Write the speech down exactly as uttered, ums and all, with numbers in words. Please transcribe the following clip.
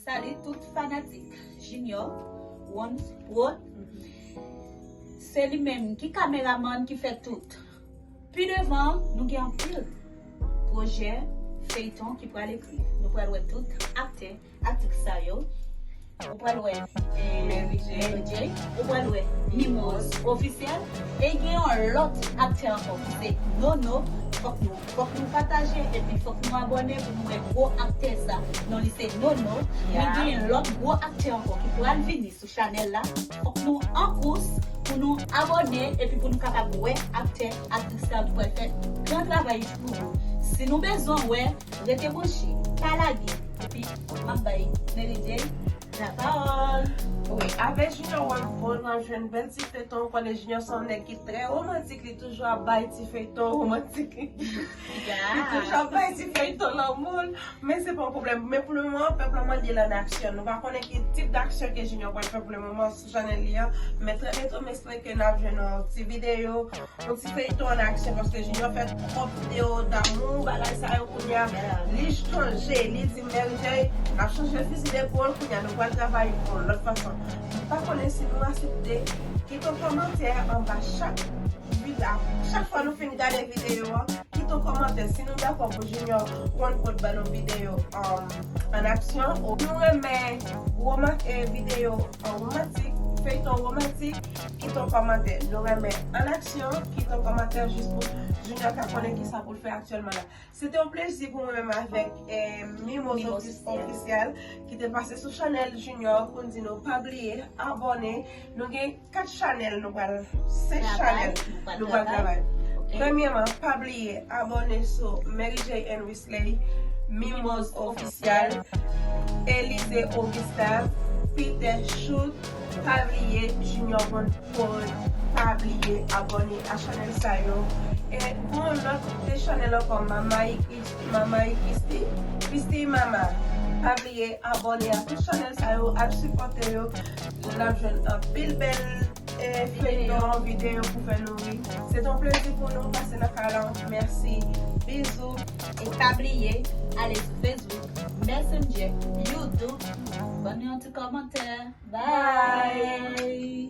Salut tout fanatik Junior One Pro. Se li menm ki kameramann ki fè tout. Pi devan, nou gen anpil pwojè feyton ki pral ekri. Nou pral wè tout aktè, aktris sa yo. Ou pral wè eh, Mary J. Mary J. Ou pral wè Mimoz Ofisyèl. E gen yon lòt aktè ankò ki se Nono. Fòk nou, fòk nou pataje epi fòk nou abòne pou nou wè gwo aktè sa. Non li se Nono. Men gen lòt gwo aktè ankò ki pral vini sou chanèl la. Fòk nou an kous pou nou abòne epi pou nou kapab wè aktè, aktris sa ki pral fè gran travay pou nou. Si nou bezwen wè, rete branche, pa lage. Epi m ap bay Mary J lapawòl. Wi, avèk Junior One Pro, n ap jwenn bèl ti feyton. Ou konnen Junior se yon nèg ki trè womantik, li toujou ap bay ti feyton womantik. Li toujou ap bay ti feyton lanmou l. Men se pa yon pwoblèm. Men pou le moman, pèp la mande l an aksyon. Nou pa konnen ki tip daksyon ke Junior pral fè pou le moman sou chanèl li an. Men trè byento, m espere ke n ap jwenn yon ti videyo, yon ti feyton an aksyon, paske Junior fè twòp videyo damou, bagay sa yo kounye a. Li chanje, li di Mary J, n ap chanje fizi depòl, kounye a nou pral travay yon lòt fason. M pa konnen si nou aksepte, kite yon kòmantè anba chak vid-, chak fwa nou fin gade videyo an. Kite yon kòmantè si nou dakò pou Junior One Pro ban nou videyo um, an aksyon. Ou nou renmen woma- eh, videyo an womantik, feyton womantik, kite yon kòmantè. Nou renmen an aksyon, kite yon kòmantè jis pou Junior ka konnen kisa pou l fè aktyèlman la. Se te yon plezi pou mwen menm avèk eh, Mimoz Mimoz Ofis- Ofisyèl. Ofisyèl ki te pase sou chanèl Junior pou n di nou pa bliye abòne. Nou gen kat chanèl nou pral, senk chanèl nou pral travay. Premyèman, pa bliye abòne sou Mary J and Wisley, Mimoz Ofisyèl, Elize Augustin, Peter Shoot, pa bliye Junior One Pro, pa bliye abòne a chanèl sa yo. E gon lòt de chanèl ankò, Mama Ikris, Mama Ikristi, Kristi Mama. Pa bliye abòne a tout chanèl sa yo, al sipòte yo. N ap jwenn anpil bèl eh, feyton, videyo pou fè nou ri. Se te yon plezi pou nou pase nan kay la. Mèsi. Bizou. E pa bliye, ale sou Facebook, Messenger, YouTube. Ban nou yon ti kòmantè. Bye.